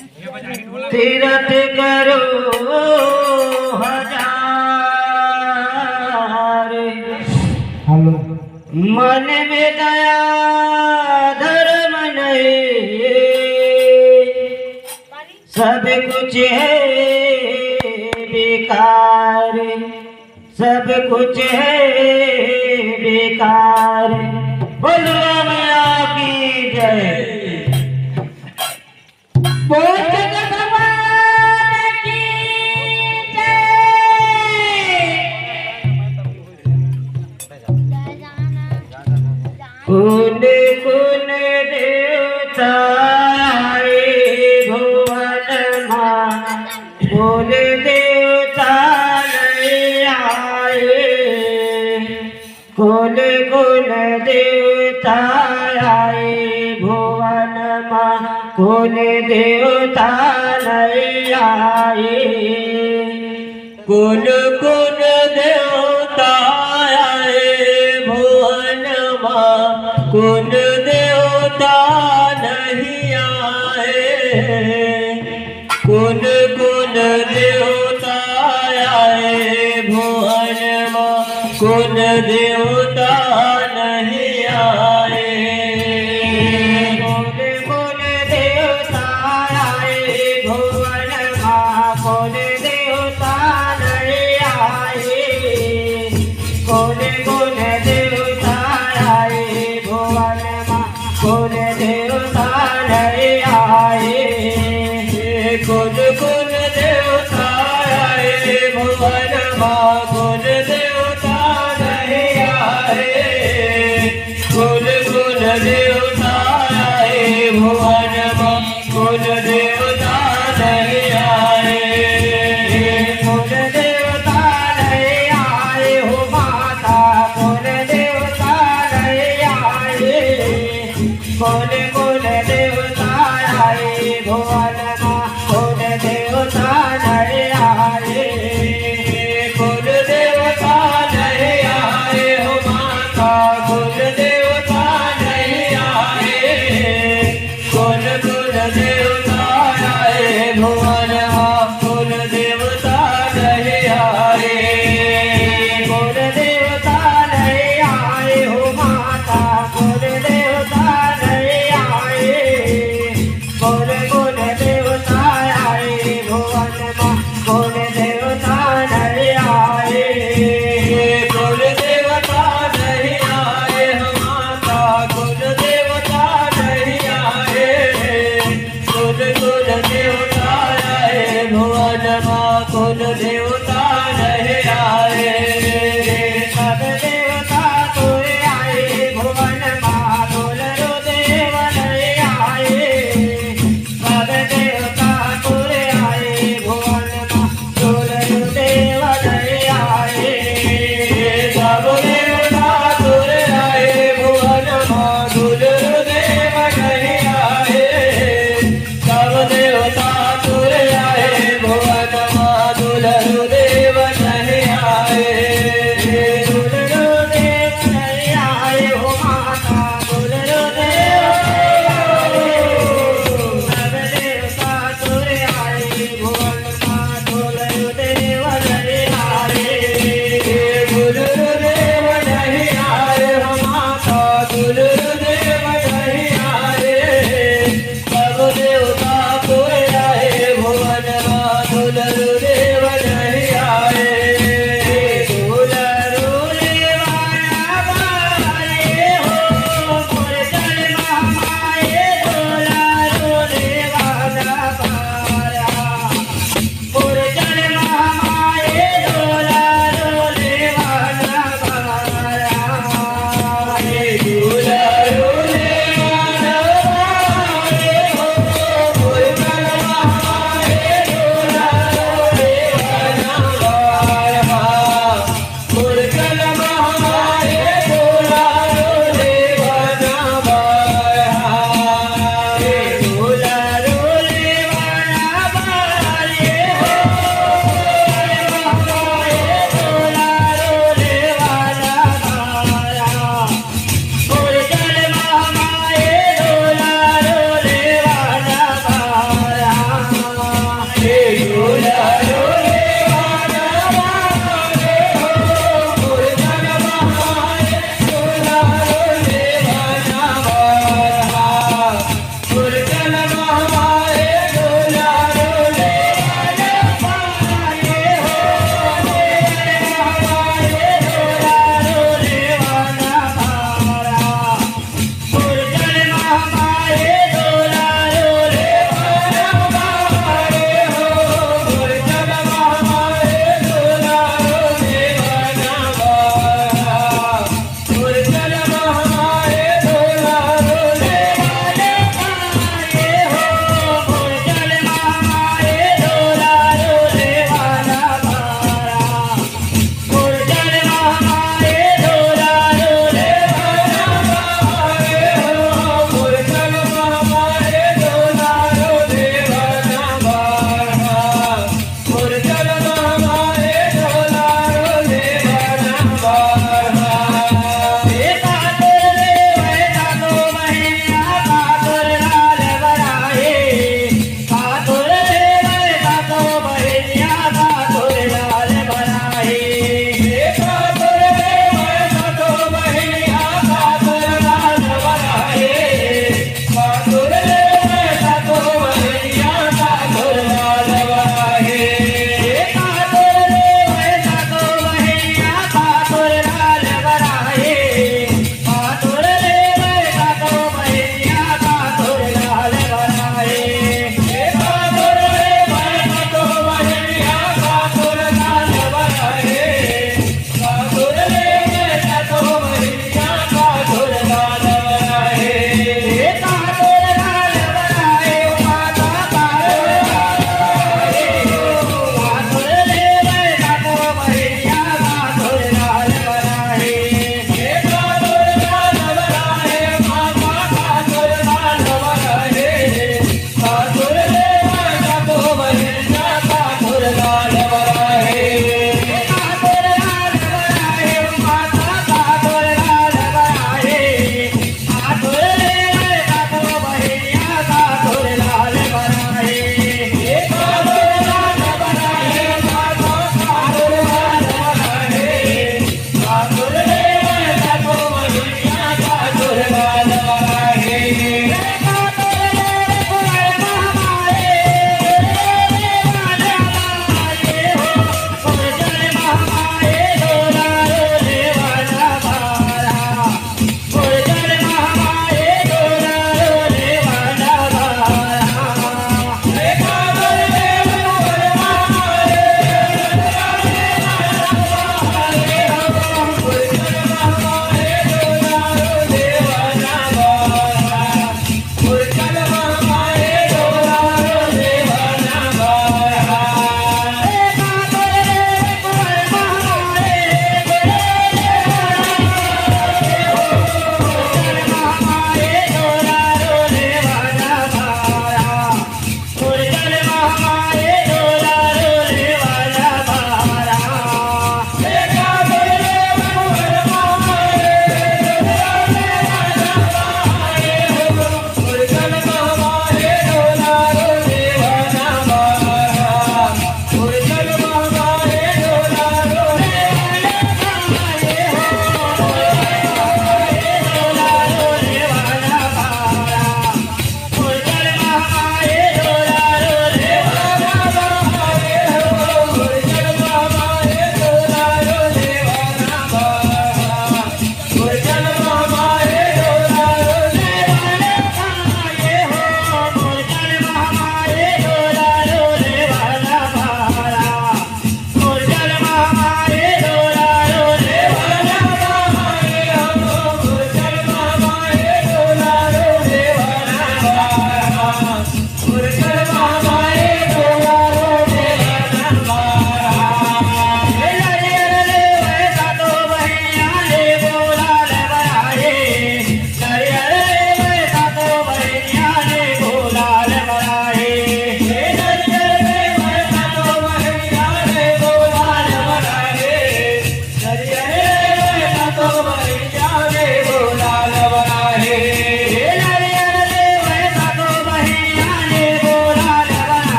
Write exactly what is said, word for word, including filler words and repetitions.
तीरथ करो हजार। हेलो। मन में दया धर्म नहीं, सब कुछ है बेकार, सब कुछ है बेकार। बोल दुर्गा मैया की जय। बोल शंकर भगवान की जय। कुन कुन देवता आए भुवन मा, कुन देवता नहीं आए। कुन कुन देवता आए भुवन मा, कुन देवता नहीं आए। कुन कुन देवता आए भुवन मा, कुन देवता नहीं आए। कुन कुन देवता आए भुवन मा, कुन देवता नहीं आए। कुन कुन देवता आए भुवन मा, कुन देवता नहीं आए। कुन कुन देवता आए भुवन मा, कुन देवता नहीं आए। कुन कुन देवता आए भुवन मा, कुन देवता नहीं आए। कुन कुन देवता आए भुवन मा, कुन देवता नहीं आए। कुन देवता नहीं आए हो माता, कुन देवता नहीं आए। कुन कुन देवता आए भुवन मा, कुन देवता नहीं आए। कुन देवता नहीं आए हो माता, कुन देवता नहीं आए। कुन कुन देवता आए भुवन मा, कुन देवता नहीं आए। कुन देवता नहीं आए हो माता, कुन देवता नहीं आए। कुन कुन देवता आए भुवन मा, कुन देवता नहीं आए। कुन देवता नहीं आए हो माता, कुन देवता नहीं आए। कुन कुन देवता आए भुवन मा, कुन देवता नहीं आए। सब देवता तोरे आए भुवन मा, तोलरो देव नहीं आए। सब देवता तोरे आए भुवन मा, तोलरो देव नहीं आए। सब देवता तोरे आए भुवन मा, तोलरो देव नहीं आए। सब देवता तोरे आए भुवन मा, तोलरो देव नहीं आए। तोलरो देव नहीं आए हो माता,